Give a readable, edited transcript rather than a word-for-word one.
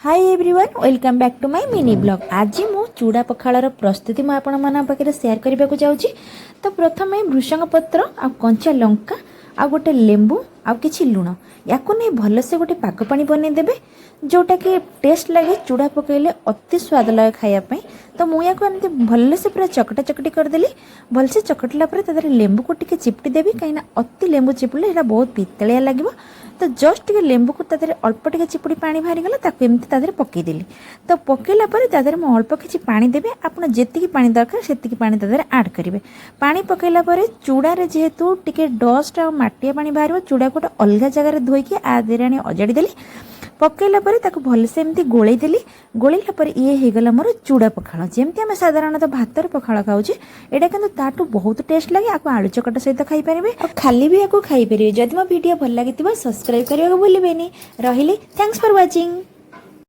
Hi everyone, welcome back to my mini vlog. ଆଜି ମୁଁ ଚୁଡ଼ା ପଖାଳର ପ୍ରସ୍ତୁତି ମୁଁ ଆପଣମାନଙ୍କ ପାଖରେ ସେୟାର କରିବାକୁ ଯାଉଛି। ତ ପ୍ରଥମେ ଭୃଷଙ୍ଗ ପତ୍ର ଆଉ କଞ୍ଚା ଲଙ୍କା ଆଉ ଗୋଟେ ଲେମ୍ବୁ ଆଉ କିଛି ଲୁଣ, ୟାକୁ ନେଇ ଭଲସେ ଗୋଟେ ପାଗ ପାଣି ବନେଇଦେବେ, ଯେଉଁଟାକି ଟେଷ୍ଟ ଲାଗେ। ଚୁଡ଼ା ପକାଇଲେ ଅତି ସ୍ୱାଦ ଲାଗେ ଖାଇବା ପାଇଁ। ତ ମୁଁ ୟାକୁ ଏମିତି ଭଲସେ ପୁରା ଚକଟା ଚକଟି କରିଦେଲି। ଭଲସେ ଚକଟିଲା ପରେ ତା ଦେହରେ ଲେମ୍ବୁକୁ ଟିକେ ଚିପୁଡ଼ି ଦେବି, କାହିଁକିନା ଅତି ଲେମ୍ବୁ ଚିପୁଡ଼ିଲେ ସେଇଟା ବହୁତ ପିତାଳିଆ ଲାଗିବ। ତ ଜଷ୍ଟ ଟିକେ ଲେମ୍ବୁକୁ ତା ଦେହରେ ଅଳ୍ପ ଟିକେ ଚିପୁଡ଼ି ପାଣି ବାହାରିଗଲା, ତାକୁ ଏମିତି ତା ଦେହରେ ପକେଇଦେଲି। ତ ପକେଇଲା ପରେ ତା ଦେହରେ ମୁଁ ଅଳ୍ପ କିଛି ପାଣି ଦେବି। ଆପଣ ଯେତିକି ପାଣି ଦରକାର, ସେତିକି ପାଣି ତା ଦେହରେ ଆଡ଼୍ କରିବେ। ପାଣି ପକେଇଲା ପରେ ଚୁଡ଼ାରେ ଯେହେତୁ ଟିକେ ଡଷ୍ଟ ଆଉ ମାଟିଆ ପାଣି ବାହାରିବ, ଚୁଡ଼ାକୁ ଗୋଟେ ଅଲଗା ଜାଗାରେ ଧୋଇକି ଆ ଦେହରେ ଆଣି ଅଜାଡ଼ି ଦେଲି। ପକେଇଲା ପରେ ତାକୁ ଭଲସେ ଏମିତି ଗୋଳେଇ ଦେଲି। ଗୋଳେଇଲା ପରେ ଇଏ ହେଇଗଲା ମୋର ଚୁଡ଼ା ପଖାଳ। ଯେମିତି ଆମେ ସାଧାରଣତଃ ଭାତରେ ପଖାଳ ଖାଉଛେ, ଏଇଟା କିନ୍ତୁ ତାଠୁ ବହୁତ ଟେଷ୍ଟ ଲାଗେ। ଆକୁ ଆଳୁ ଚକଟା ସହିତ ଖାଇପାରିବେ ଆଉ ଖାଲି ବି ୟାକୁ ଖାଇପାରିବେ। ଯଦି ମୋ ଭିଡ଼ିଓ ଭଲ ଲାଗିଥିବ, ସବସ୍କ୍ରାଇବ୍ କରିବାକୁ ଭୁଲିବେନି। ରହିଲି, thanks for watching.